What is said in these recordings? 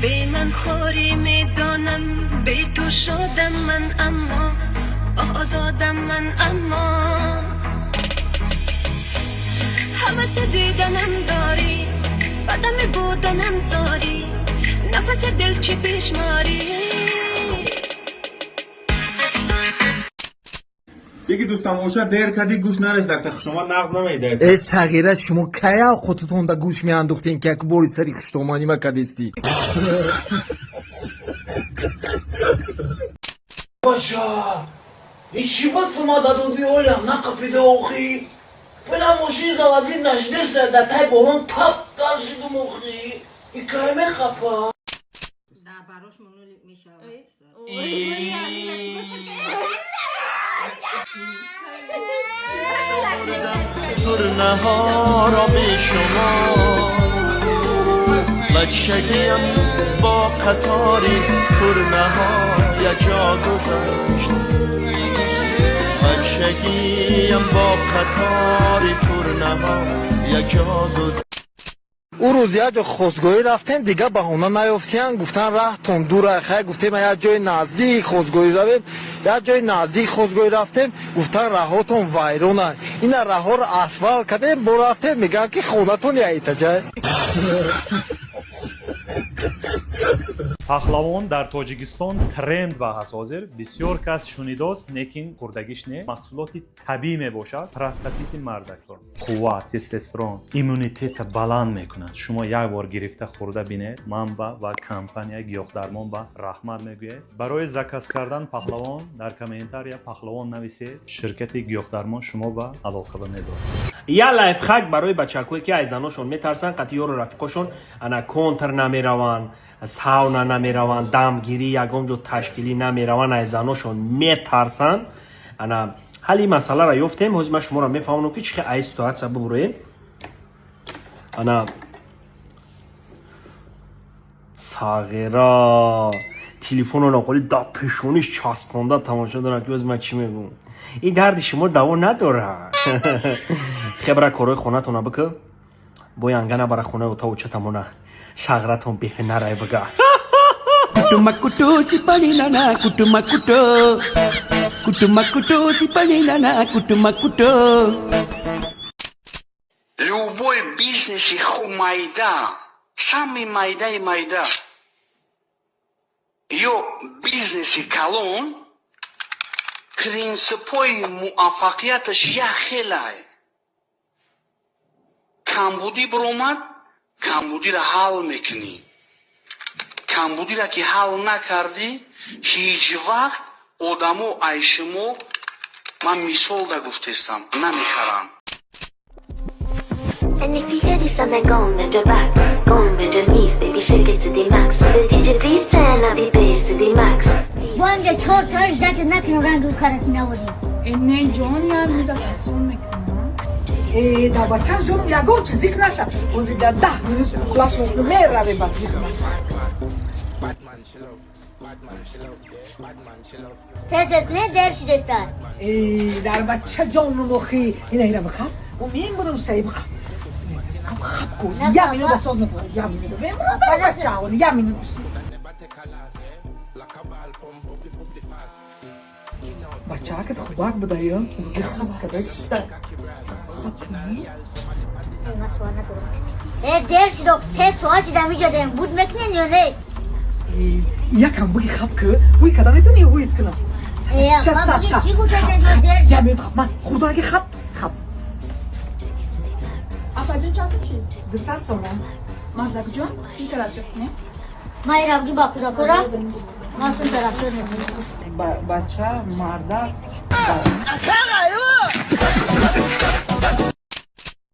Бе ман хорӣ медонам, бе ту шодам ман, аммо озодам ман, аммо ҳаваси диданам дорӣ, бадами буданам зорӣ, нафаси дил чӣ пешморӣ. Беги дӯстам, оша дер кади, гӯш нарес, дакта хушомад нағз намеида. Э, сағира, шумо кая худтонда гӯш меандохтем, ки як бори сари хуштоманима кадестӣ? Бача, и чӣ ба тума дадоди олям нақапида охи? Била мошини заводӣ нашидеста, да тай болон тап даршидум охи. И кай меқапа? Да, барош муну мешавад. Турнаҳоро бешумор, бачагиам бо қатори турнаҳо якҷо гузашт, бачагиам бо қатори турнаҳо якҷо гузашт. Ӯ рӯз як ҷо хостгоҳӣ рафтем, дигар баҳона наёфтиян, гуфтан раҳтон дура. Хай, гуфтем, як ҷои наздик хостгоҳӣ равем. Як ҷои наздик хостгоҳӣ рафтем, гуфтан раҳотон вайрона. Ина раҳоро асфалт кардем, бо рафтем, мегӯям ки хонатон яитаҷай. Пахлавон дар Тоҷикистон тренд ба ҳаст. Ҳозир бисёр кас шунидост, лекин хӯрдагиш не. Маҳсулоти табиӣ мебошад. Простатити мардакор, қувват, тестостерон, иммунитета баланд мекунад. Шумо як бор гирифта хӯрда бинед, манба ва компания Гиёҳдармон ба раҳмат мегӯяд. Барои заказ кардан пахлавон дар комментария «пахлавон» нависед, ширкати Гиёҳдармон шумо ба алоқаба медорад. Я лайфхак барои бачакое, ки аз заношон метарсанд, қатъи ёру рафиқошон ана контр намераванд, сауна намераванд, дамгирӣ, ягон ҷо ташкилӣ намераванд, аз заношон метарсанд. Ана ҳалли масъаларо ёфтем. Ҳозир ман шуморо мефаҳмонам, ки чӣ хел ай ситуация бубуроем. Ана сағира телефонро қоли да пешониш часпонда тамошо дорад, ки оз ман чӣ мегӯм. Ин дарди шумо даво надорад. Хебра, корҳои хонатона бикӯ, бо янга набара хонаи отаву чатамона шағратон беҳнарай бага. కుటుమకుటో సిపడిననా కుటుమకుటో కుటుమకుటో సిపడిననా కుటుమకుటో. Любой бизнеси майда, самый майдаи майда ё бизнеси калон, принсипҳои муваффақияташ як хелай. Камбудӣ биромад, камбудиро ҳал мекунӣ. Камбудиро ки ҳал накардӣ, ҳеҷ вақт одамо ай шумо, ман мисол да гуфтестам, намехаранд. And if you hear this song, then go and bend your back. Go and bend your knees, baby, shake it to the max. With the DJ, please turn up the bass to the max. Бо инҷа 4 соат ждать накунам, ранги карати навозӣ. Не, ҷоням, мига фасон мекунам. Э, да бачам ҷонум, ягон чиз зиқ наша. Ҳозир дар 10 минут куклаш мераве ба зиқ. Тез тез кунед, дер шудеста. Э, дар бача ҷонум, охи ина ира бихаб, о мемурам, саи бихаб, хаб коз я минута соз мекунам, я минута мемурам, дар бача я минут. Бачаакат хубак буда ё хаб када шиста, хаб кунӣ. Э, дер шуд, 3 соат шуда миҷодем, буд мекунен ё не? Якам буги, хаб ку, ҳуй када метавони, ҳуйт кунам. Чӣ гуфтаден, дер. Я минут, хаб, ман хурдонаки, хаб, хаб. Апаҷон, чанд сум шид? 200 сомон. Мардакҷон, сум тарафшо кунем. Ман равги ба кудакора, ман сум тарафшо мекунам. Бача мардак.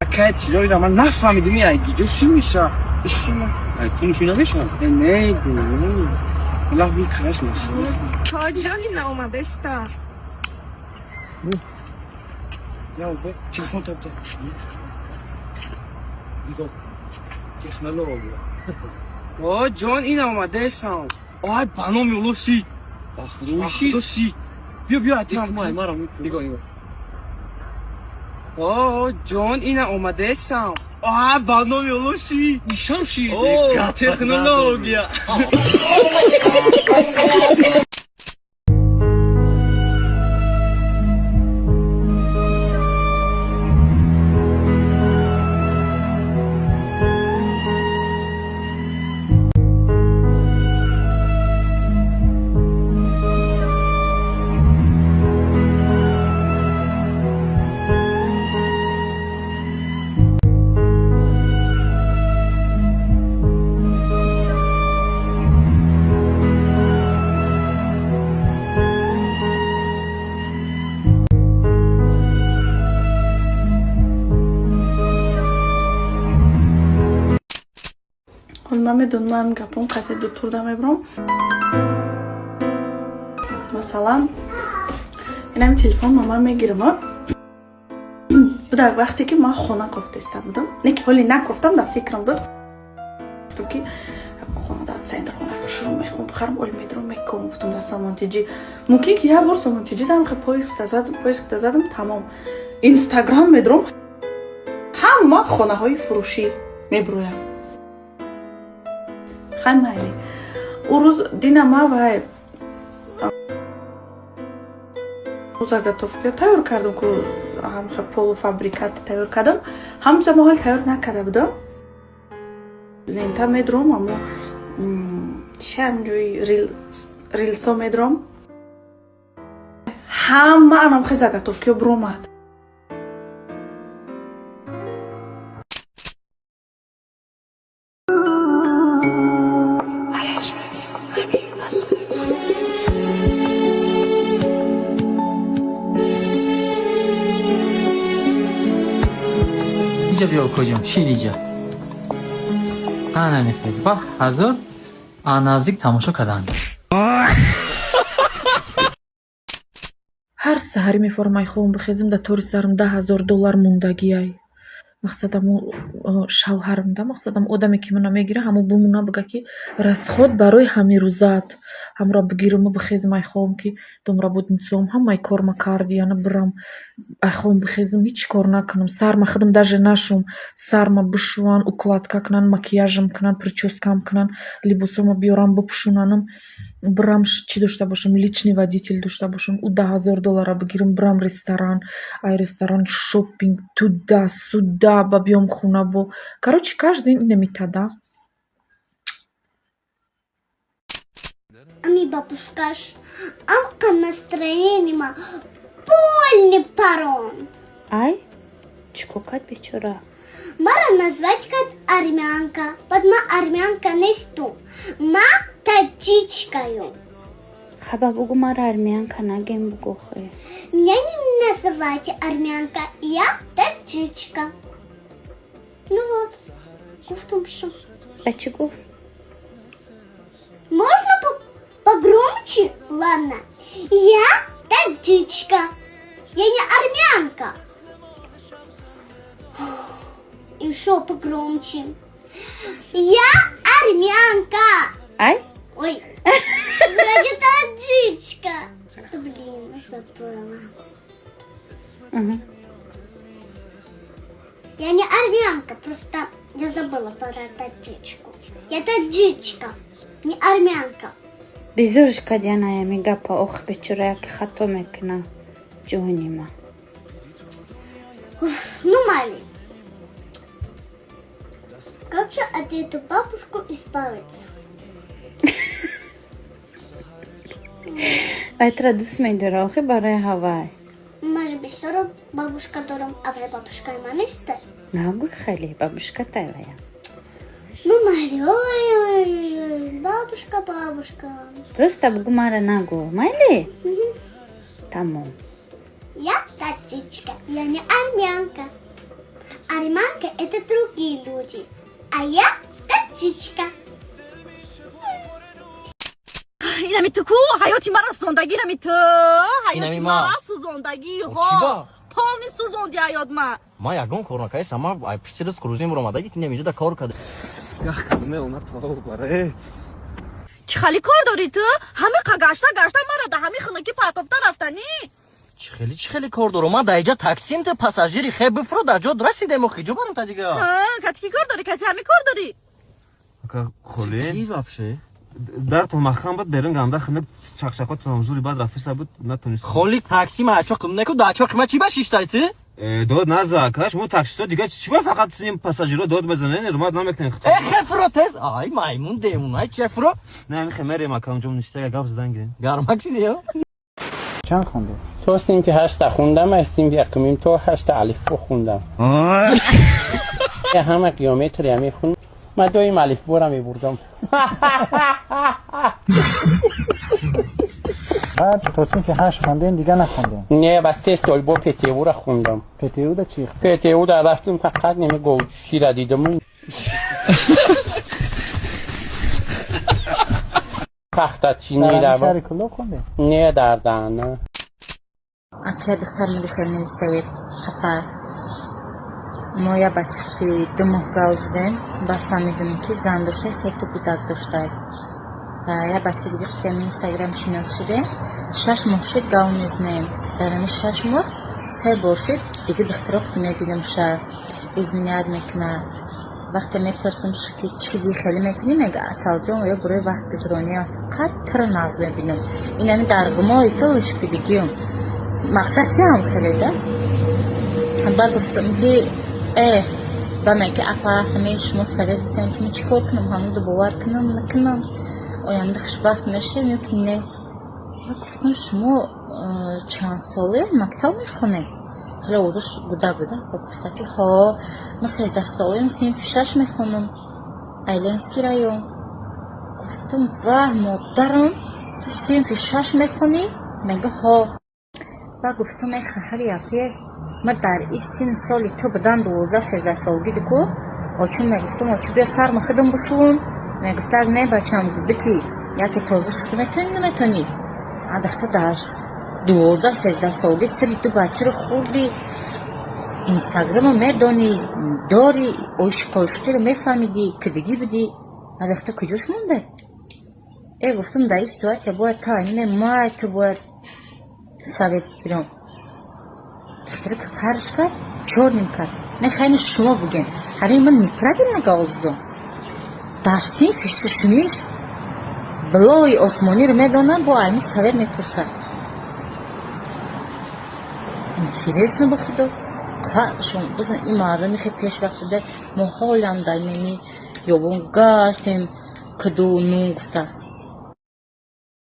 Акай, тилоира ман нафаҳмидим, ай гиҷо чӣ меша? Пулши намеша? Не, лаҳви краш наша. Тоҷони наомадаста. Телефон табта. Нигоҳ. Технология. О, ҷон, ин омадаесам. Ай, ба номи Аллоҳ шид. Худо шид. Биё, биё, атирам. Нигоҳ, нигоҳ. О, ҷон, ина омадаесам. А, ба номи Алло ши. Ишам ши. Технология. Ман медонам, ман гапон қатъи дутурда мебурам. Масалан, инами телефон ман мегирам. Буда вақте ки ман хона кофтаиста будам, не ки ҳоли накофтам, дар фикрам буд, гуфтам ки хона дар центр хона хушрӯ мехом бихарам, оли медурам меком. Гуфтам, дар Сомонтиҷи мумкин ки як бор Сомонтиҷи дам хе поиск задам, тамом. Инстаграм медурам, ҳама хонаҳои фурӯшӣ мебуроям. Хай, майли. Ӯ рӯз дина ма вай заготовка тайёр кардам ку, ҳамхе полуфабрикат тайёр кардам. Ҳамча ма ҳол тайёр накарда будам. Лента медурам, амо шамҷои рилсо медурам, ҳама анамхе заготовкиё буромад. Иҷа биё, куҷо шин, иҷа ана мехоҳед ба ҳазор наздик тамошо кардан. Ҳар саҳарӣ мефорам, ай хобам бихезам, дар тори сарам 10 000 доллар мондагиай. Мақсадаму шавҳарам да, мақсадам одаме ки мана мегира, ҳамо бимона, бига ки расход барои ҳамирӯзаат. Ҳамро бигираму бихезам ай хобам, ки домработницаам ҳамаи корма карди, яна бирам ай хобам бихезам, ҳеҷ кор накунам, сарма худам даже нашум, сарма бишӯван, укладка кунан, макияжам кунан, прическам кунан, либосома биёрам бипӯшонанам, бирам, чӣ дошта бошам, личный водитель дошта бошам, ӯ 10 000 долларро бигирам, бирам ресторан, ай ресторан шоппинг, туда сюда, ба биём хона бо, короче, каждый день инамитада. Ами бабушкаш амқа настроение ма полный паронд. Ай, чӣ кор кард бечора? Мара назвать кард армянка. Баъд ма армянка несту. Ма таджичкаю. Хаба бугу, мара армянка нагем, бугу хе. Меня не называйте армянка, я таджичка. Ну вот, гуфтум шо. Ба чӣ гуфт? Можно погромче? Ладно. Я таджичка. Я не армянка. Еще погромче. Я армянка. Ай? Ой, вроде таджичка. Блин, забыла. Я не армянка, просто я забыла про таджичку. Я таджичка, не армянка. Безорш кардиана ями гапа, ох, бечора, яке хато мекуна, ҷони ма. Уф, ну, Мали. Как же от эту бабушку избавиться? Вай тура дӯст медора охи, барои ҳавай. Может быть, скоро бабушка дором, а вай бабушка манеста? Нагӯй, хеле бабушка тайвая. Ну, Мали, ой, ой, ой, бабушка, бабушка. Просто бугу, мара нагӯ, майли, тамом. Я таджичка, я не армянка. Армянка – это другие люди, а я таджичка. Инами ту ку, ҳаёти мара сӯзондагӣ, инами ту ҳаёти Инами ма? мара сӯзондагӣ. Чӣ ба? Полный сӯзонди ҳаёт ма. Ма ягон кор накардам, ма ай пушти ризқ рӯзӣ муромадаги, тинем инҷа да кор карда. Ях кадме она баре. Чӣ хали кор дорӣ ту? Ҳами қа гашта гашта мара да ҳами хунукӣ партофта рафтанӣ. Чӣ хеле кор дорам? Ман дар иҷа таксим, ту пассажири, хе бифро, дар ҷо расидем, охи ҷо барам та дига. Кати ки кор дорӣ? Кати ҳами кор дорӣ? Ака, холе. Ки вообще? Дартон маҳкам буд, берун ганда хинак, чақчақотон зури бад рафиса буд, натонист. Холи такси ма ачоқим неку, да ачоқи ма чӣ ба шиштай ту? Дод наза, ака, шумо таксисто дига чӣ ба фақат синим пассажиро дод мезанен, ҳурмат намекунен. Э, хефро тез. Ай, маймун демун, ай чефро. Не, ами хемерем, ака, унҷо ништа гап задан гирем. Гармак чӣ диё? Чанд хонди? То синфи ҳашта хондам, аз синфи якумим то ҳашта алифбо хондам. Ҳама геометрия мехонд, ман доим алифбора мебурдам. Баъд то синфи ҳашт хондем, дига нахондем? Не, бас тест толбо ПТУ-ра хондам. ПТУ-да чӣ? ПТУ-да рафтум, фақат неми говчӯшира дидам. Пахтачинира. Дар шаҳри Кӯлоб хондем? Не, дар Даъна. Ака, духтар мули хел навистаед: «Апа, мо я бачакти 2 моҳ гав задем, ба фаҳмидем, ки зан дошта, секта кӯдак дошта. Ва я бача дига қитем Инстаграм шинос шудем, 6 моҳ шуд гав мезанем. Дар ҳами 6 моҳ се бор шуд, дига духтаро ки мебинамша, изменять мекуна. Вақте мепурсам, ки чӣ ди хеле мекунӣ, мега: Асалҷон, ё барои вақтгузарониам фақат тира нағз мебинам. Инами дар ғумои ту лишпидигиюм мақсад ям хеле да». Ба гуфтам, ки ба мега: «Апа, ҳамаи шумо совет бидем, ки ман чӣ кор кунам, ҳамонро бовар кунам, накунам, оянда хушбахт мешавем ё ки не?» Ба гуфтам: «Шумо чанд соле, мактаб мехонед?» Хеле овозаш гудак буда. Ба гуфта, ки ҳо, ман 13 солаем, синфи шаш мехонам, Айленский район. Гуфтам: «Ваҳ, модарам, ту синфи шаш мехонӣ?» Мега: «Ҳо». Ба гуфтам: «Э, хаҳари апе, ма дар ин синни соли ту будан, 12-13 солагӣ ку, очун мегуфтам: очу, биё сарма худам бушӯм. Мегуфтак: не, бачам, ки яке тоза шуд, метавонӣ, наметавонӣ? Адахта дар 12-13 солагӣ сири ду бачаро хурди, Инстаграма медонӣ, дори ошиқошиқиро мефаҳмидӣ, кидигӣ будӣ, адахта куҷош монда?» Э, гуфтам, дар ин ситуация бояд та не май ту бояд совет гирам. Духтаре ки қарш кард, чёрным кард. Не, хайни шумо буген, ҳамин ман неправильно гап задам? Дар синфи шушумиш билои осмониро медонам, бо ами совет мепурсад. Интересно, ба худо, бизан, ин мардами хел пешрафт буда, мо ҳолам дар неми ёбон гаштем, киду нун гуфта.